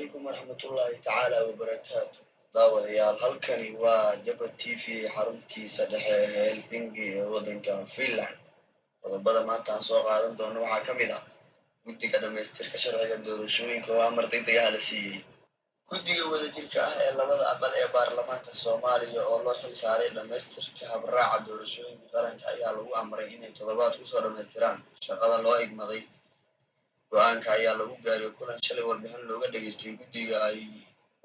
Calaykum waraxmatullaahi tacaala wabarakaatu. Daawadayaal, halkani waa Jaba TV, xaruntiisa dhexe ee Helsinki ee waddanka Finland. Qodobada maanta aan soo qaadan doono waxaa ka mid ah guddiga dhamaystirka sharciga doorashooyinka oo amar deg deg ah la siiyey. Guddiga wadajirka ah ee labada aqal ee baarlamaanka Soomaaliya oo loo xil saaray dhamaystirka habraaca doorashooyinka qaranka ayaa lagu amray inay toddobaad kusoo dhamaystiraan shaqada loo igmaday. Go-aanka ayaa lagu gaaray kulan shalay warbixin looga dhageystay guddiga ay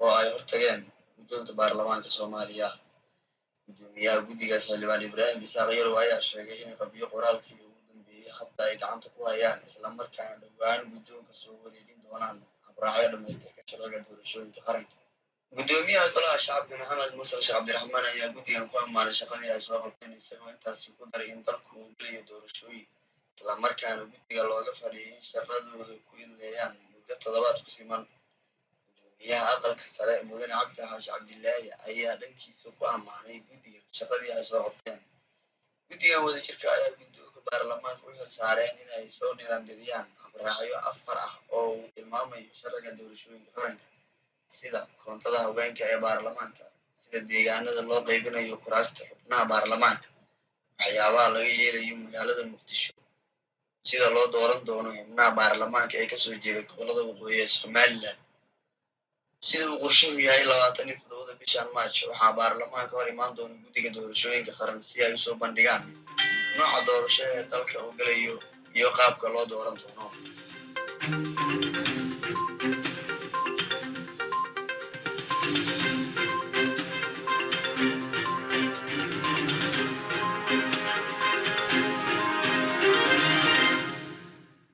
oo ay hortageen guddoonka baarlamaanka Soomaaliya. Guddoomiyaha guddigaas, Xildhibaan Ibraahim Isaaq Yarow, ayaa sheegay in qabyo qoraalkii ugu dambeeyey hadda ay gacanta ku hayaan, islamarkaana dhowaan guddoonka soo wareejin doonaan habraacyo dhamaystirka sharciga doorashooyinka qaranka. Guddoomiyaha Golaha Shacabka, Maxamed Mursal Sheekh Cabdiraxmaan, ayaa guddigan ku ammaanay shaqadii ay soo qabteen, isagoo intaasi ku daray in dalku uu gelayo doorashooyin, islamarkaana guddiga looga fadhiyay in shaqadooda ku idleeyaan muddo toddobaad ku siman. Guddoomiyaha Aqalka Sare, Mudane Cabdi Xaashi Cabdilaahi, ayaa dhankiisa ku ammaanay guddigan shaqadii ay soo qabteen. Guddigan wadajirka ayaa guddoonka baarlamaanka u xil saareen in ay soo dhiraandhiriyaan habraacyo afar ah oo uu tilmaamayo sharciga doorashooyinka qaranka, sida koontada haweenka ee baarlamaanka, sida deegaanada loo qaybinayo kuraasta xubnaha baarlamaanka, waxyaabaha laga yeelayo magaalada Muqdisho, sida loo dooran doono xubnaha baarlamaanka ee kasoo jeeda gobolada waqooyi ee Somaliland. Sida uu qorshuhu yahay, 27-da bishan March waxaa baarlamaanka hor imaan doona guddiga doorashooyinka qaran si ay usoo bandhigaan nooca doorasho ee dalka uu gelayo iyo qaabka loo dooran doono.